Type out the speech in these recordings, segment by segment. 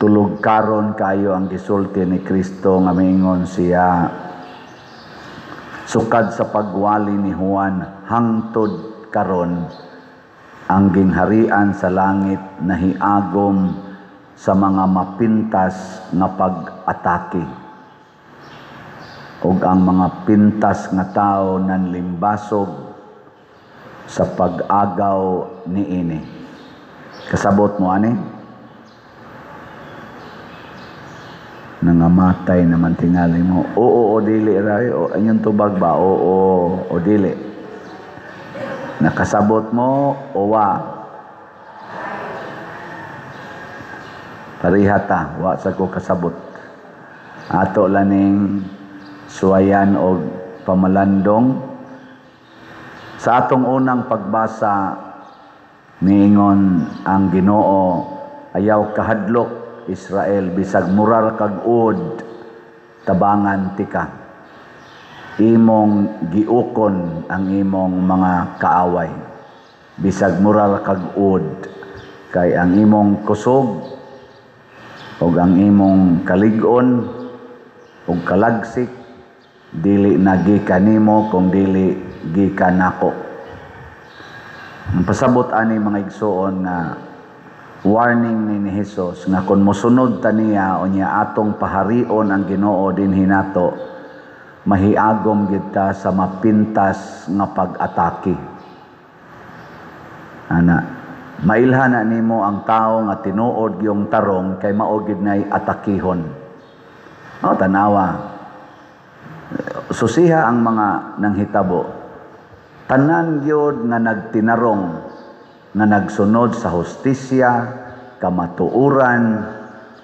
Tulog karon kayo ang gisulti ni Kristo nga miingon siya, sukad sa pagwali ni Juan hangtod karon, ang gingharian sa langit nahiagom sa mga mapintas nga pag-atake, ug ang mga pintas nga tawo nanlimbasog sa pag-agaw niini. Kasabot mo ani? Nangamatay naman tingali mo. Oo o dili ray o inyong tubag ba? Oo o dili. Nakasabot mo o wa? Parihata, wa sa ko kasabot. Ato laning suwayan og pamalandong. Sa atong unang pagbasa, niingon ang Ginoo, ayaw kahadlok Israel, bisag murar kag uod, tabangan tika. Imong giukon ang imong mga kaaway. Bisag murar kag uod, kay ang imong kusog ug ang imong kalig-on ug kalagsik dili na gikan nimo kung dili gikan nako. Ang pasabot ani, mga igsuoon, nga warning ni Jesus nga kung mosunod ta niya o niya atong paharion ang Ginoo dinhi nato, mahiagom gid ta sa mapintas nga pag-atake. Ana, mailhan na nimo ang tao nga tinuod yung tarong kay mao gid nay atakihon. O tanawa. Susiha ang mga nanghitabo. Tanan gyud nga nagtinarong, nga nagsunod sa hustisya, kamatuoran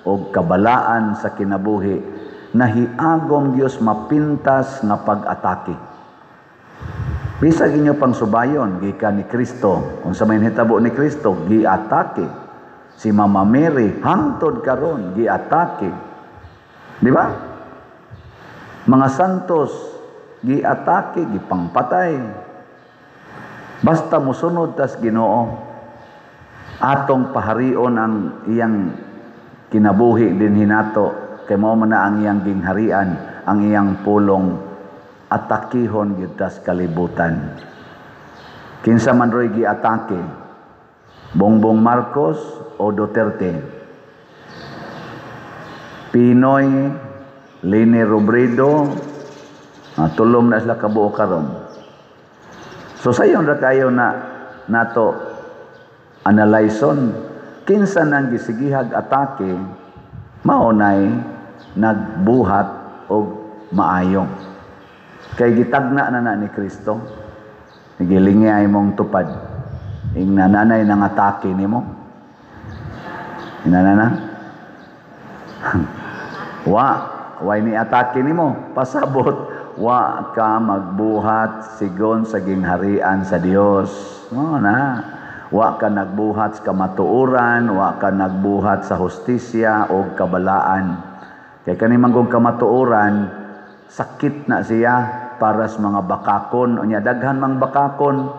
o kabalaan sa kinabuhi, nahiagom Dios mapintas nga pag-atake. Bisag inyo pang subayon gikan ni Kristo, unsa may nahitabo ni Kristo, giatake. Si Mama Mary hangtod karon giatake. Di ba? Mga santos giatake, gipangpatay. Basta mosunod tas Ginoo, atong paharion ang iyang kinabuhi din hinato, kay mao man na ang iyang gingharian, ang iyang pulong, atakihon gyud tas kalibutan. Kinsa man roy giatake? Bongbong Marcos o Duterte? Pinoy, Leni Robredo, tulom na sila kabuo karon. So sayon ra kayo na nato analyson kinsa nang gisigihag atake, mao nay nagbuhat og maayo. Kay gitagna na na ni Kristo. Gilingi ay mong tupad. Ing nananay nang atake nimo. Inana na? Wa, way ni atake nimo. Pasabot, wa ka magbuhat sigon sa gingharian sa Dios. Mao na. Wa ka nagbuhat sa kamatuoran, wa ka nagbuhat sa hustisya o kabalaan. Kay kani man kung kamatuoran, sakit na siya para sa mga bakakon. Unya daghan mang bakakon.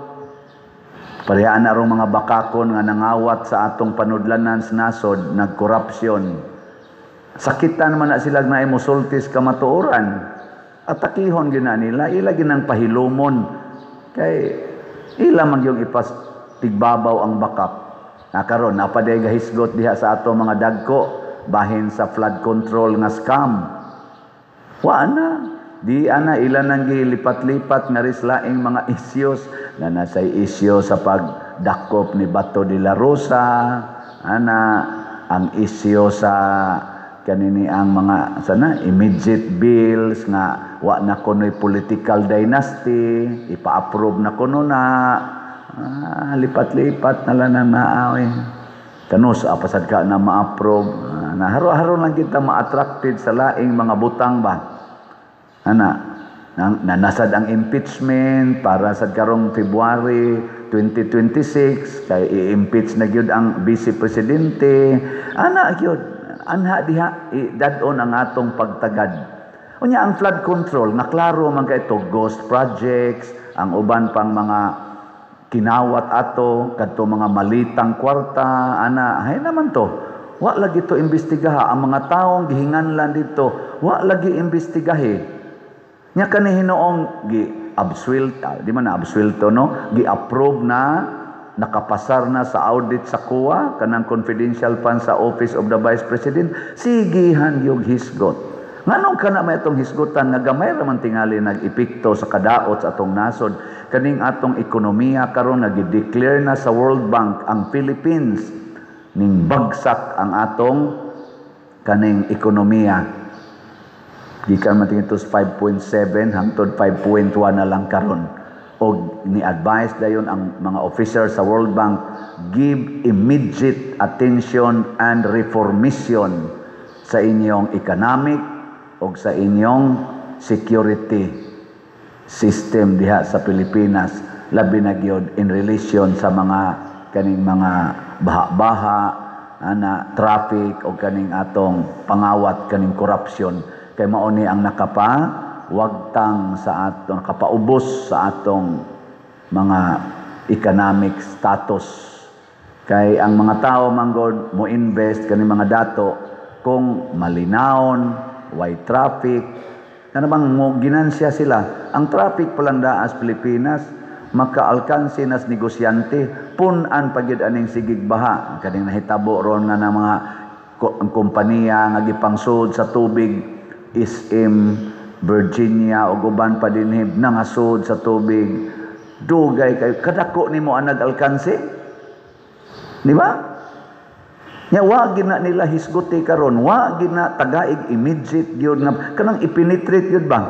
Parehaan na rong mga bakakon nga nangawat sa atong panudlanan sa nasod, nagkorupsyon. Sakitan man na sila na musultis kamatuoran. Atakihon gyud na nila, ila ginang pahilumon. Kay ila man yung ipas tigbabaw ang bakak. Nakaron napaday gahisgot diha sa ato mga dagko bahin sa flood control nga scam. Wa na. Di ana ila nang gilipat-lipat nga ris laing mga isyos na nasay isyo sa pagdakop ni Bato de la Rosa, ana ang isyo sa kanini ang mga sana immediate bills nga wa na kunoy political dynasty, ipa-approve na kuno na. Lipat-lipat na lang na naa. Kanus apasad ka na ma-approve. Na haro-haro lang kita ma-attracted sa laing mga butang ba. Ana, nanasad ang impeachment para sa karong February 2026 kay i-impeach na gyud ang vice presidente. Ana gyud, anha diha dad-on ang atong pagtagad. Unya ang flood control nga klaro man kay ito ghost projects, ang uban pang mga kinawat ato kadto mga malitang kwarta, ana hay naman to. Wa lagi to imbestigaha ang mga taong gihinganlan dito, wa lagi imbestigahi. Nya kani hinuong gi absuelto, di man na absuelto, no, gi-approve na, nakapasar na sa audit sa COA kanang confidential fund sa Office of the Vice President, sigihan yung hisgot. Nganong kana may atong hisgutan nga gamay ra man tingali nag-epekto sa kadaot sa atong nasod? Kaning atong ekonomiya karon nga gi-declare na sa World Bank ang Philippines, ning bagsak ang atong kaning ekonomiya gikan man tingito 5.7 hangtod 5.1 na lang karon, og ni-advise dayon ang mga officer sa World Bank, give immediate attention and reformation sa inyong economic o sa inyong security system diha sa Pilipinas, labi na gyud in relation sa mga kaning mga baha-baha ana, traffic, o kaning atong pangawat kaning corruption, kay mao ni ang nakapa wagtang sa atong, nakapaubos sa atong mga economic status, kay ang mga tao manggod mo invest kani mga dato kung malinawon, way traffic. Kana bang mo ginansya sila. Ang traffic pa lang daa sa Pilipinas, maka-alkansi nas negosyante, pun-an pa gyud aning sigig baha, kaning nahitabo ron nga na mga ang kompanya nga gipangsud sa tubig, SM Virginia ug uban pa dinhi, nangasud sa tubig, dugay kay kadako nimo ang nag-alkansi, di ba? Nya wa gid na nila hisguti karon, wa gid na tagaig immediate gyud nga kanang i-penetrate gyud ba,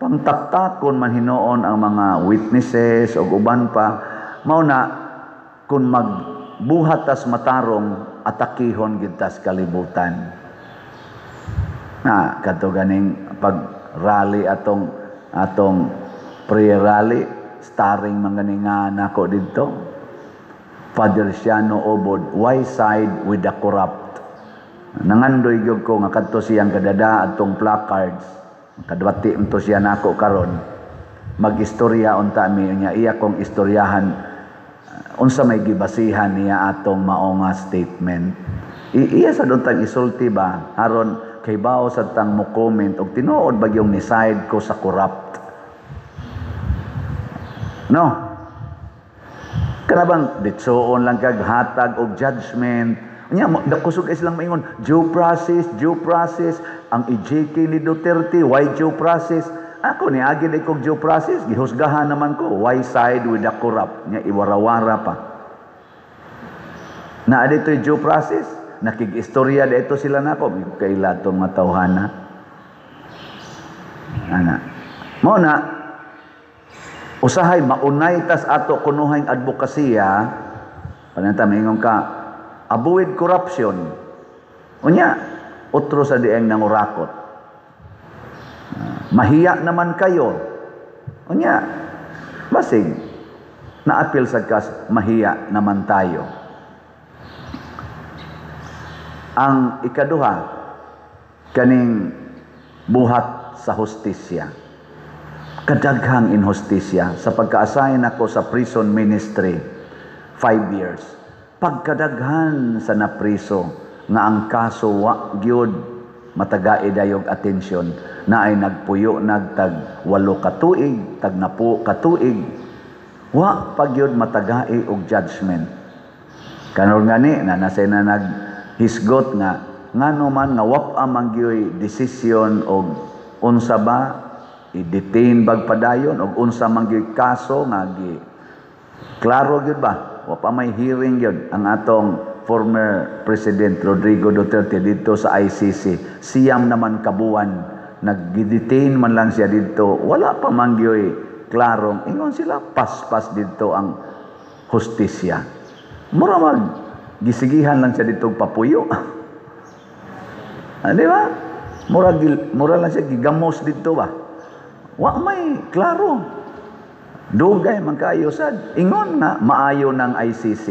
pangtaktakon man hinuon ang mga witnesses ug uban pa. Mao na kung magbuhat tas matarong, atakihon gid tas kalibutan. Na kadto ganing pag rally, atong atong prayer rally, starring man gani nga nako didto, Father Siano Obod, "Why side with the corrupt?" Nangandoy gyud ko nga kadto siyang kadada atong placards, kadwati unto siya nako karon, magistorya unta mi niya, iya kong istoryahan unsa may gibasihan niya atong mao nga statement. Iya sa tang isulti ba, aron kay bao sa tang mo comment og tinuod ba yung ni side ko sa corrupt, no? Kana bang ditsoon lang kag hatag og judgment. Nya mo kusog silang maingon, "Due process, due process." Ang EJK ni Duterte, why due process? Ako ni agi di kog due process, gihusgahan naman ko. Why side with the corrupt? Nya iwarawara pa. Na dito due process, nakig-istorya dito sila nako, kaila tong mga tawhana. Ana. Mao na usahay maunay tas ato kunuhay advokasya. Pananta maingon ka, "Avoid corruption." Unya otro sa dieng nangurakot. "Mahiya naman kayo." Unya basig naapil sa kas mahiya naman tayo. Ang ikaduha, kaning buhat sa hustisya. Kadaghang inhustisya. Sa pagka-assign ako sa prison ministry, 5 years, pagkadaghan sa napriso nga ang kaso wa gyud matagai dayog atensyon, na ay nagpuyo nagtag 8 ka tuig, tag 10 ka tuig, wa pa gyud matagai og judgment. Karon gani na nasay na naghisgot nga ngano man nga wa man gyoy desisyon og unsa ba, i-detain bag padayon og unsa man gyoy kaso nga gi klaro gyud ba, wa pa may hearing gyud ang atong former President Rodrigo Duterte dito sa ICC. 9 naman kabuan nag-detain man lang siya dito, wala pa man gyoy klarong ingon sila, paspas dito ang hustisya. Mura mag gisigihan lang siya dito papuyo. Di ba? Mura lang siya gigamos dito ba, wa may klaro, dugay man kaayo sad. Ingon nga maayo ng ICC,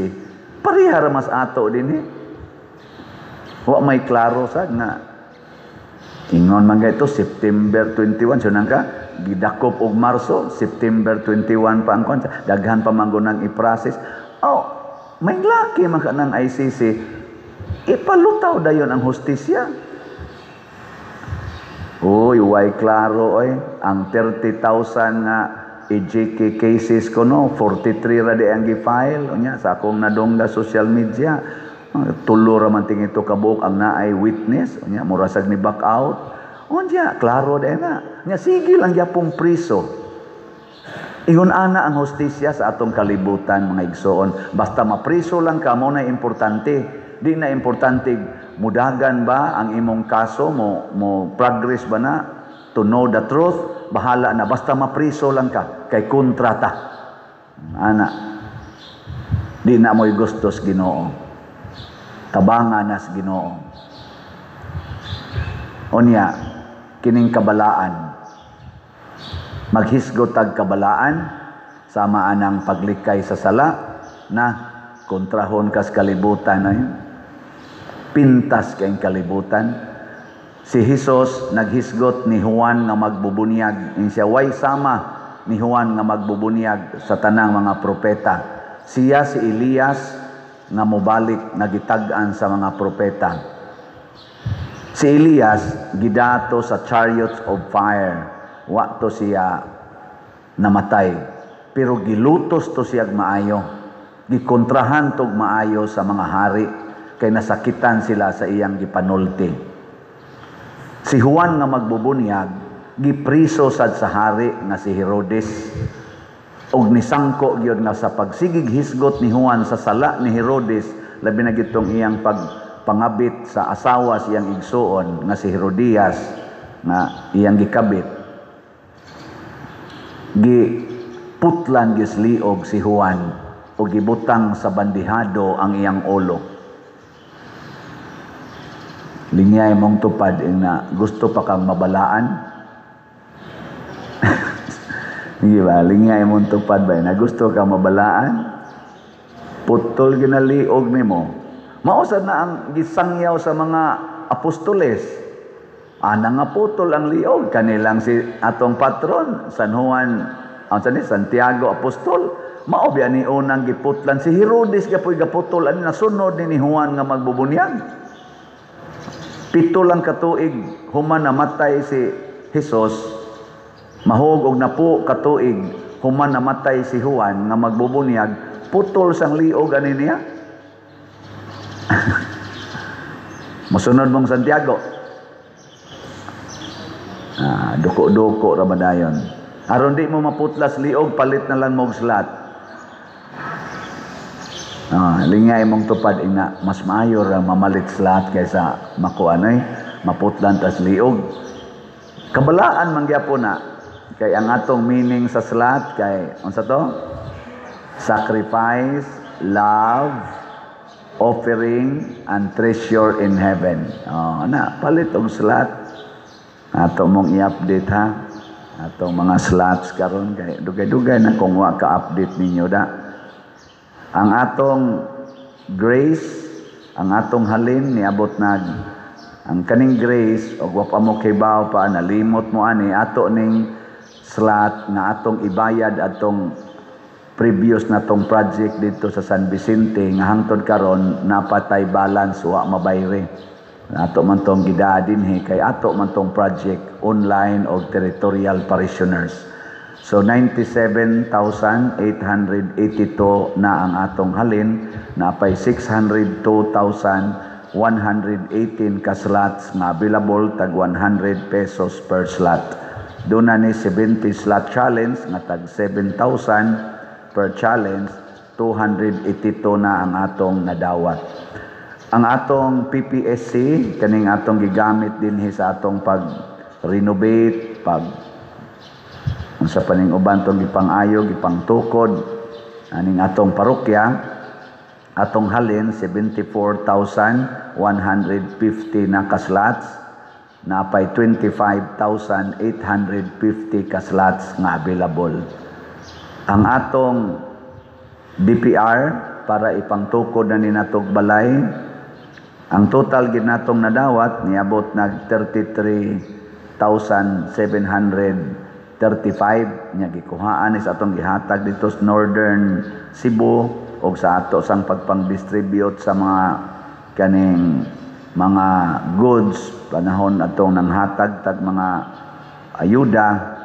pareha ra mas ato din eh. Wa may klaro sad nga ingon man ito September 21, so nang ka gidakop og Marso, September 21 pa ang kwan, daghan pa man nang i-process. Oh, may laki man ka ng ICC. Ipalutaw dayon ang hustisya. Uy, way klaro oy. Ang 30,000 nga EJK cases ko, no, 43 ra di ang gi-file. Unya sa akong nadungga social media, tulo ra man tingito kabuok ang naay witness. Unya mura sad ni back out. Unya klaro di na. Unya sige lang gyapong priso. Ingon ana ang hustisya sa atong kalibutan, mga igsoon. Basta mapriso lang ka mo na importante. Di na importante mudagan ba ang imong kaso, mo progress ba na to know the truth, bahala na basta mapriso lang ka kay kontrata. Ana. Di na mo'y gustos Ginoo. Tabanga nas Ginoo. Unya kining kabalaan, maghisgot tag kabalaan sama anang paglikay sa sala na kontrahon kas kalibutan ay pintas kay kalibutan. Si Jesus naghisgot ni Juan nga magbubunyag. In siya way sama ni Juan nga magbubunyag sa tanang mga propeta. Siya si Elias nga mobalik na gitag-an sa mga propeta. Si Elias gidato sa chariots of fire. Wa to siya namatay. Pero gilutos to siyag maayo. Gikontrahan tog maayo sa mga hari kay nasakitan sila sa iyang gipanulti. Si Juan nga magbubunyag gipriso sad sa hari nga si Herodes. Og nisangko gyud nga sa pagsigig hisgot ni Juan sa sala ni Herodes, labi na gitong iyang pagpangabit sa asawa siyang igsuon nga si Herodias nga iyang gikabit, giputlan gyud liog si Juan o gibutang sa bandihado ang iyang ulo. Lingyay mong tupad ing na gusto pa kang mabalaan. Hindi ba? Lingyay mong tupad ba na gusto kang mabalaan? Putol ginaliog nimo. Mausad na ang gisangyaw sa mga apostoles. Ana nga putol ang liog kanilang si atong patron San Juan, ang sani Santiago Apostol. Mao biya ni unang giputlan si Herodes gapoy gaputol ani nasunod ni Juan nga magbubunyag. 7 lang katuig human namatay si Jesus, mahog og napo katuig human namatay si Juan nga magbubunyag, putol sang liog ani niya. Mosunod mong Santiago. Ah, duko-duko ra ba dayon. Aron di mo maputlas liog, palit na lang mog slat. Ah, lingay mong tupad ina, mas maayo ra mamalit slat kaysa makuanay maputlan tas liog. Kabalaan man gyapon na kay ang atong meaning sa slat kay unsa to? Sacrifice, love, offering, and treasure in heaven. Oh, na palit og slat. Ato mong i-update ha. Atong mga slots karon kay dugay-dugay na kung wa ka-update ninyo da. Ang atong grace, ang atong halin niabot nag ang kaning grace og wa pa mo kibaw pa nalimot mo ani ato ning slot nga atong ibayad atong previous na tong project dito sa San Vicente nga hangtod karon napatay balance wa mabayre. Ato man tong gidaa dinhi kay ato man tong project online og territorial parishioners. So 97,882 na ang atong halin, napay 602,118 ka slots nga available tag 100 pesos per slot. Doon na ni 70 slot challenge nga tag 7,000 per challenge, 282 na ang atong nadawat. Ang atong PPSC kaning atong gigamit dinhi sa atong pag-renovate, pag unsa pa ning uban tong gipang-ayo, gipangtukod aning atong parokya, atong halin 74,150 na ka slots, napay 25,850 ka slots nga available. Ang atong DPR para ipangtukod na ni natog balay, ang total gid natong nadawat niabot nag 33,735 nya gikuhaan is atong gihatag dito sa Northern Cebu og sa ato sang pagpang-distribute sa mga kaning mga goods panahon atong nanghatag tag mga ayuda,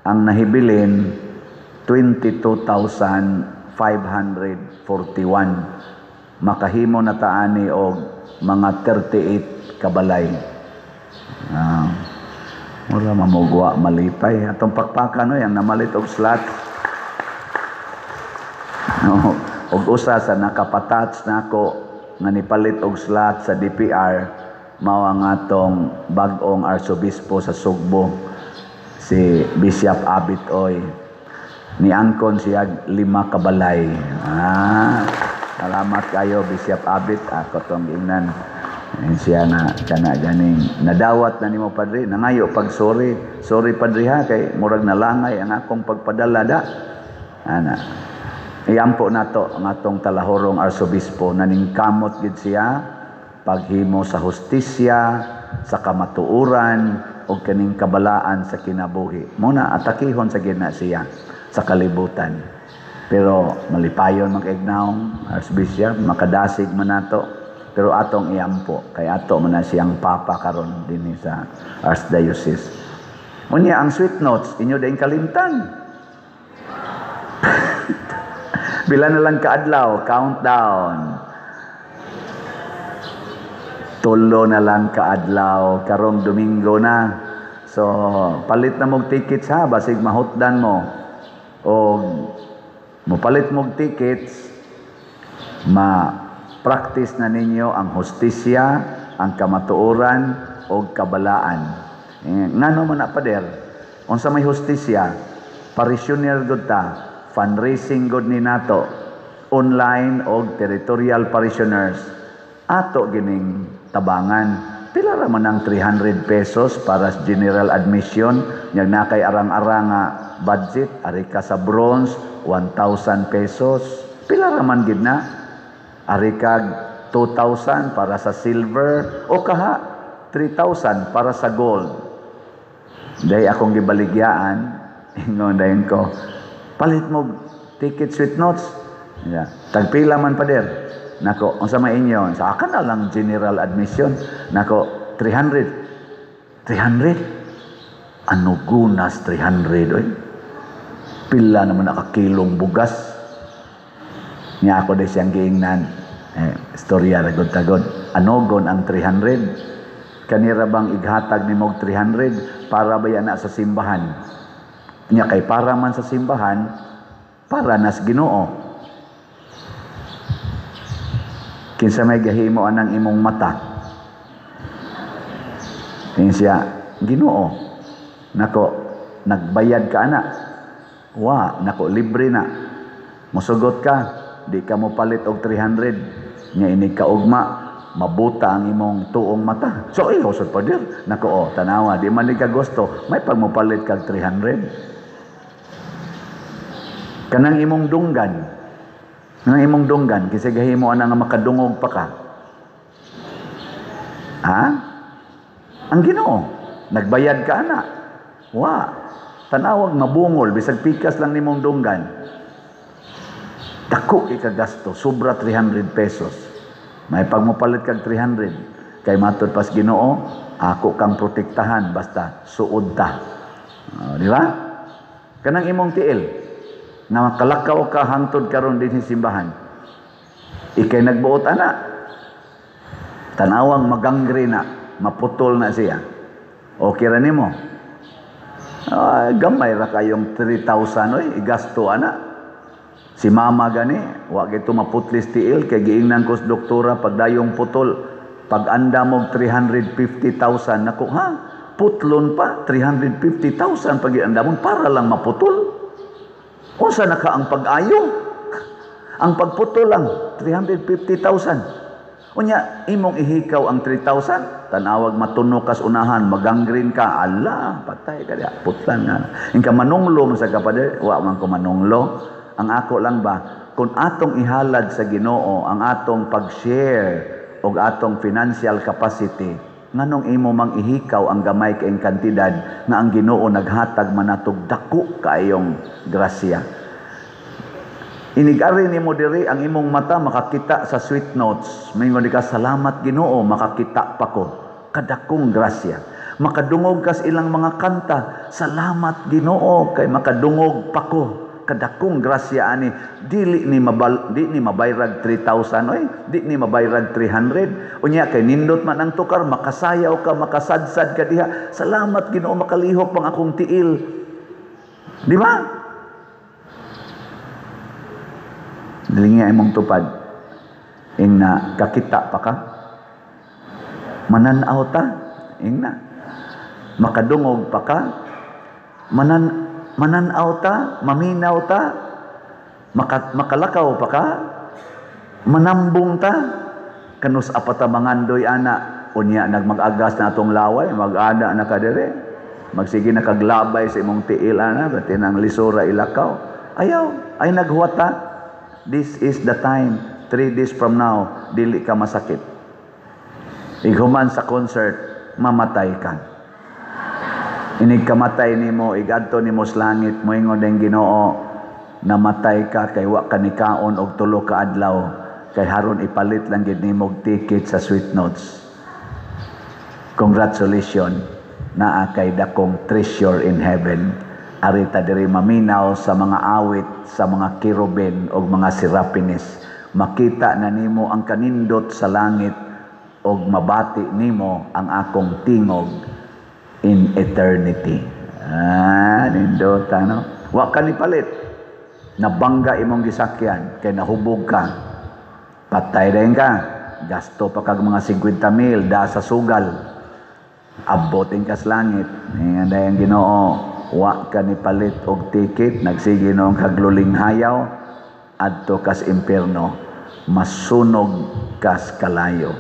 ang nahibilin 22,541. Makahimo na taani og mga 38 kabalay. Mura mamugwa malipay atong pakpakan no, yang namalit og slot. No, og usa sa nakapatats nako nga nipalit og slot sa DPR mao ang atong bag-ong arsobispo sa Sugbo, si Bishop Abit Oy. Niangkon siya 5 kabalay. Salamat kayo, Bishop Abit. Ako tong giingnan. Siya na kana ganing nadawat na nimo, padre, nangayo pag sorry. Sorry, padre, ha, kay murag nalangay ang akong pagpadala da. Ana. Iampo nato ang atong talahorong arsobispo, naningkamot gid siya paghimo sa hustisya, sa kamatuoran ug kaning kabalaan sa kinabuhi. Muna atakihon sa gid na siya sa kalibutan. Pero malipayon man kay gnaong archbishop, makadasig man nato. Pero atong iampo kay ato man na siyang papa karon dinhi sa archdiocese. Unya ang sweet notes inyo dayng kalimtan. Bila na lang kaadlaw, countdown. Tulo na lang kaadlaw, karong Domingo na. So, palit na mog tickets ha, basig mahutdan mo. O mopalit mog tickets, ma-practice na ninyo ang hustisya, ang kamatuoran o kabalaan. Ngano man na, pader? Unsa may hustisya? Parishioner gud ta, fundraising gud ni nato, online o territorial parishioners. Ato gining tabangan. Pila ra man ang 300 pesos para sa general admission, nya na kay arang-arang nga budget, ari ka sa bronze 1,000 pesos. Pila ra man gid na? Ari kag 2,000 para sa silver o kaha 3,000 para sa gold. Dahil akong gibaligyaan, ingon dayon ko, palit mo ticket sweet notes. Yeah. Tagpila man, pader. Nako, unsa may inyo? Sa akin na lang general admission. Nako, 300. 300? Ano gunas 300, oy? Pila naman nakakilong bugas. Nya ako di siyang giingnan. Istorya ragod-tagod. Anogon ang 300? Kanira bang ighatag ni mog 300 para ba yan na sa simbahan? Nya kay para man sa simbahan, para nas Ginoo. Kinsa may gahimo anang imong mata? Ingon siya, Ginoo. Nako, nagbayad ka ana. Wa, nako, libre na. Mosugot ka, di ka mo palit og 300. Nya inig ka ugma, mabuta ang imong tuong mata. So, ihaw sad pader. Nako, oh, tanawa, di man di ka gusto, may pagmupalit kag 300. Kanang imong dunggan, kanang imong dunggan, kinsa gahimo ana nga makadungog pa ka? Ha? Ang Ginoo, nagbayad ka ana. Wa, tanawag mabungol, bisag pikas lang nimong dunggan. Dako kay kagasto, sobra 300 pesos. May pagmupalit kag 300, kay matud pas Ginoo, ako kang protektahan basta suod ta. Oh, di ba? Kanang imong tiil nga makalakaw ka hangtod karon dinhi simbahan. Ikay nagbuot ana. Tanawang magangre na, maputol na siya. Okay ra nimo? Gamay ra kayong 3,000 oy, igasto ana. Si mama gani, wa gito maputlis tiil kay giingnan ko sa doktora pagdayong putol, pag anda mo 350,000 nako ha, putlon pa 350,000 pag ianda mo para lang maputol. Unsa na ka ang pag-ayo? Ang pagputol lang 350,000. Unya imong ihikaw ang 3,000, tanawag matuno kas unahan, magangreen ka, ala, patay ka diha, putlan nga. Inka manunglo man sa kapader, wa man ko manunglo. Ang ako lang ba, kung atong ihalad sa Ginoo ang atong pag-share og atong financial capacity, nganong imo mang ihikaw ang gamay kaayong kantidad nga ang Ginoo naghatag man natog dako kaayong grasya. Inig-ari nimo diri, ang imong mata makakita sa Sweet Notes. Mingon ka, "Salamat, Ginoo, makakita pa ko. Kadakong grasya." Makadungog kas ilang mga kanta. "Salamat, Ginoo, kay makadungog pa ko. Kadakong grasya ani." Dili ni mabal, di ni mabayrag 3,000 oy, di ni mabayrag 300. Unya kay nindot man ang tukar, makasayaw ka, makasadsad ka diha. "Salamat, Ginoo, makalihok pang akong tiil." Di ba? Dili nga imong tupad. Ingna, kakita pa ka? Mananaw ta? Ingna. Makadungog pa ka? Mananaw ta? Maminaw ta? Makalakaw pa ka? Manambong ta? Kanus apata mangandoy ana, unya nagmag-agas na atong laway, mag-ana na ka dire. Magsige na kaglabay sa imong tiil ana, bati nang lisura ilakaw. Ayaw, ay naghuwat ta. This is the time. 3 days from now, dili ka masakit. Ighuman sa concert, mamatay ka. Inig kamatay nimo, igadto nimo sa langit, moingon ang Ginoo, "Namatay ka kay wa ka nikaon og 3 ka adlaw, kay haron ipalit lang gid nimo og ticket sa Sweet Notes. Congratulations, naa kay dakong treasure in heaven." Arita diri maminaw sa mga awit sa mga kerubin og mga serapines. Makita na nimo ang kanindot sa langit og mabati nimo ang akong tingog in eternity. Ah, nindot ano? Wa ka ni palit. Nabangga imong gisakyan kay nahubog ka. Patay din ka. Gasto pa kag mga 50 mil da sa sugal. Abotin kas langit. Ingan dayon Ginoo, "Wa ka ni palit og ticket, nagsige noong kagluling hayaw, adto kas impierno, masunog kas kalayo.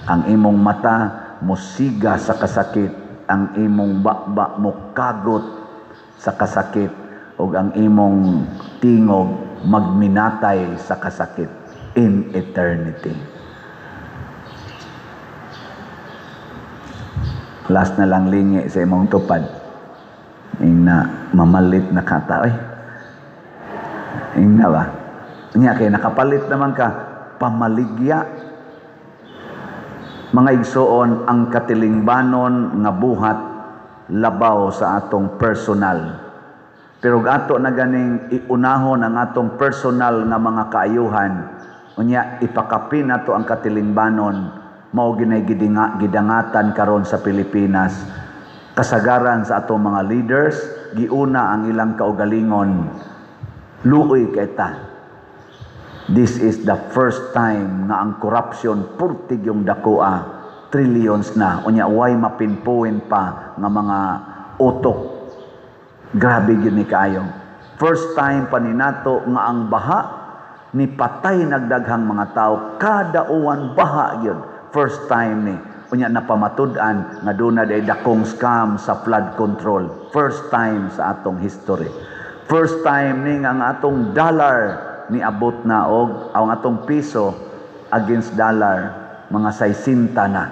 Ang imong mata musiga sa kasakit, ang imong baba mokagot sa kasakit, ug ang imong tingog magminatay sa kasakit in eternity." Last na lang lingi sa imong tupad. Ingna mamalit na kata oy. Ingna ba? Nya kay nakapalit naman ka, pamaligya. Mga igsoon, ang katilingbanon nga buhat labaw sa atong personal. Pero ato na ganing iunahon ang atong personal nga mga kaayuhan, unya ipakapin nato ang katilingbanon, mao ginay gidangatan karon sa Pilipinas. Kasagaran sa atong mga leaders, giuna ang ilang kaugalingon. Luoy kay ta. This is the first time nga ang corruption purtig yung dakoa, trillions na. Unya way mapinpuin pa nga mga utok. Grabe gyud ni kaayo. First time pa ni nato nga ang baha ni patay nagdaghang mga tao, kada uwan baha gyud. First time ni. Unya napamatud-an nga duna day dakong scam sa flood control. First time sa atong history. First time ni nga ang atong dollar ni abot na og ang atong piso against dollar mga 60 na.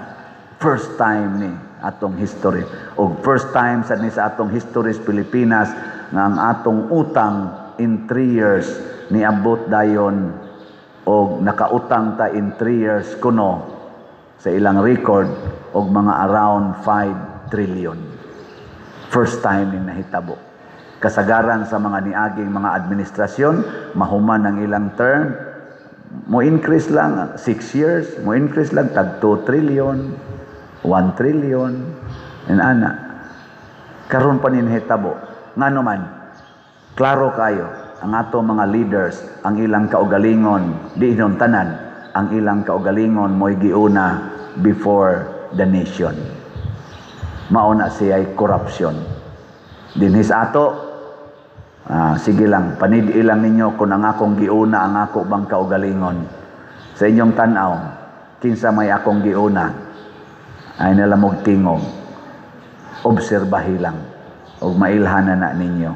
First time ni atong history. Og first time sad ni sa atong history sa Pilipinas nga ang atong utang in 3 years ni abot dayon og nakautang ta in 3 years kuno sa ilang record og mga around 5 trillion. First time ning nahitabo. Kasagaran sa mga niaging mga administrasyon, mahuman ang ilang term, mo increase lang 6 years, mo increase lang tag 2 trillion, 1 trillion, and ana. Karon pa ni nahitabo. Ngano man, klaro kayo, ang ato mga leaders, ang ilang kaugalingon, di hinon tanan, ang ilang kaugalingon mo'y giuna before the nation. Mauna siya'y corruption. Dinhi sa ato, sige lang, panidi lang ninyo kung ang akong giuna ang ako bang kaugalingon. Sa inyong tan-aw, kinsa may akong giuna, ay nalamog tingog. Obserbahi lang, og mailhanan na ninyo.